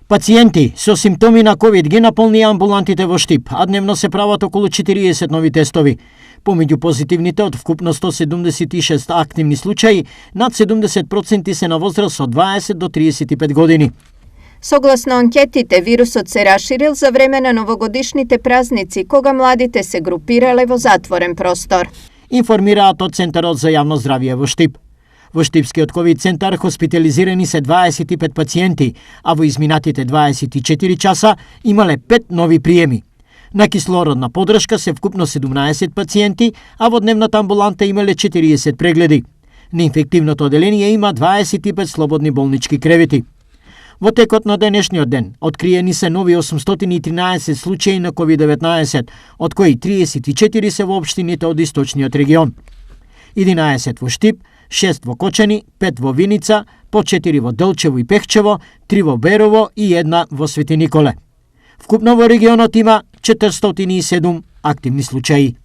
Пациенти со симптоми на COVID ги наполни амбулантите во Штип, а дневно се прават околу 40 нови тестови. Помеѓу позитивните од вкупно 176 активни случаи, над 70% се на возраст од 20 до 35 години. Согласно анкетите, вирусот се раширил за време на новогодишните празници, кога младите се групирале во затворен простор. Информираат од Центарот за јавно здравје во Штип. Во Штипскиот ковид центар хоспитализирани се 25 пациенти, а во изминатите 24 часа имале 5 нови приеми. На кислородна подршка се вкупно 17 пациенти, а во дневната амбуланта имале 40 прегледи. На инфективното оделение има 25 слободни болнички кревети. Во текот на денешниот ден откриени се нови 813 случаи на COVID-19, од кои 34 се во општините од источниот регион. 11 во Штип, 6 во Кочани, 5 во Виница, по 4 во Делчево и Пехчево, 3 во Берово и 1 во Свети Николе. Вкупно во регионот има 407 активни случаи.